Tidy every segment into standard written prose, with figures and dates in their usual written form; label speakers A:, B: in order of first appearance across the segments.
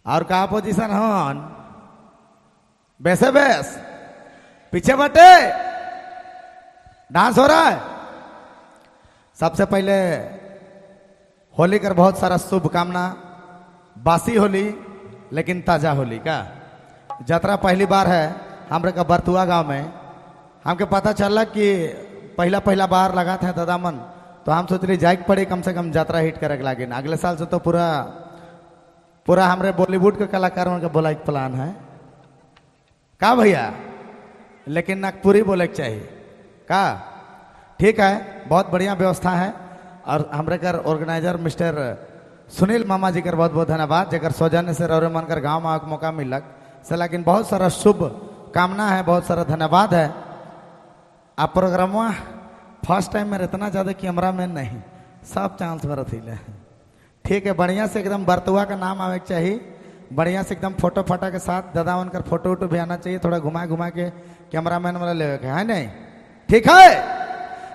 A: और का पोजीशन हन बेसे बेस पीछे बटे डांस हो रहा है। सबसे पहले होली कर बहुत सारा शुभकामना। बासी होली लेकिन ताजा होली का जतरा पहली बार है हमरे का बरतुआ गांव में। हमके पता चला कि पहला पहला बार लगा था दादा मन, तो हम सोच रही जाए पड़े कम से कम जतरा हिट करे लागे। अगले साल से तो पूरा पूरा हमरे बॉलीवुड के कलाकारों का बोला एक प्लान है का भैया, लेकिन नागपुरी बोले के चाहिए का। ठीक है, बहुत बढ़िया व्यवस्था है। और हमरे कर ऑर्गेनाइजर मिस्टर सुनील मामा जी कर बहुत बहुत धन्यवाद, जेकर सौजन्य से रौरे मन कर गाँव में आके मौका मिलक से। लेकिन बहुत सारा शुभ कामना है, बहुत सारा धन्यवाद है। आप प्रोग्राम फर्स्ट टाइम में इतना ज़्यादा कैमरा मैन नहीं, सब चांस में रथी। ठीक है, बढ़िया से एकदम बरतुआ का नाम आवे के चाहिए, बढ़िया से एकदम फोटो फाटा के साथ दादा उनकर फोटो वोटो भी आना चाहिए, थोड़ा घुमा घुमा के कैमरा मैन वाला ले के है नहीं। ठीक है,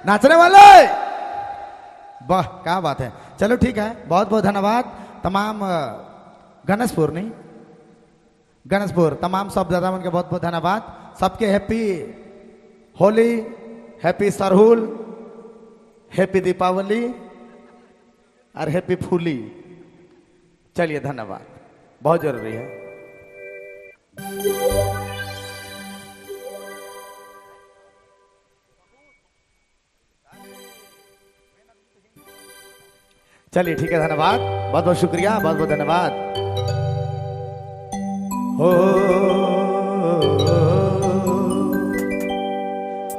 A: नाचने वाले वाह क्या बात है। चलो ठीक है, बहुत बहुत धन्यवाद तमाम गणेशपुर नहीं गणेशपुर तमाम सब दादा मन के बहुत बहुत धन्यवाद। सबके happy Holi, happy Sarhul, happy Deepawali और हैप्पी फूली। चलिए धन्यवाद, बहुत जरूरी है। चलिए ठीक है, धन्यवाद, बहुत बहुत शुक्रिया, बहुत बहुत धन्यवाद। हो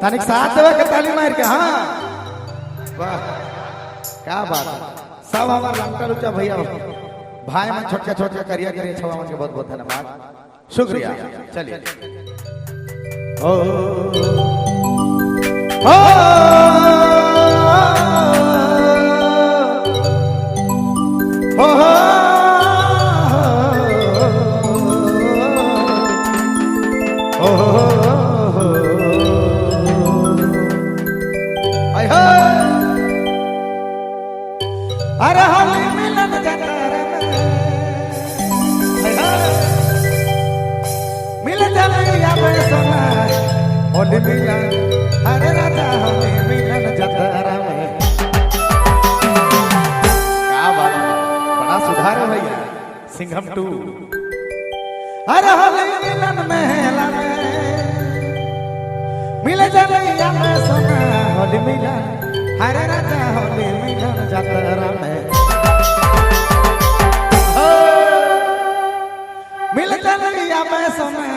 A: तानिक साथ देवा के ताली मार के, हाँ वाह क्या बात है। सब हमारे लंका लुचा भैया भाई मन छोटका छोटका करिया करिया छवा मन के बहुत बहुत धन्यवाद, शुक्रिया। चलिए ओ ओ हो हो अरे होली मिलन जतर में मिल जलिया में सोना होली मिलन, अरे राजा होली मिलन जतर में। क्या बात है, बड़ा सुधार है भैया सिंघम 2। अरे होली मिलन मेला में मिल जलिया में सोना होली मिलन, हरे राजा होली मिलन जतरा में मिल जलिया में सोना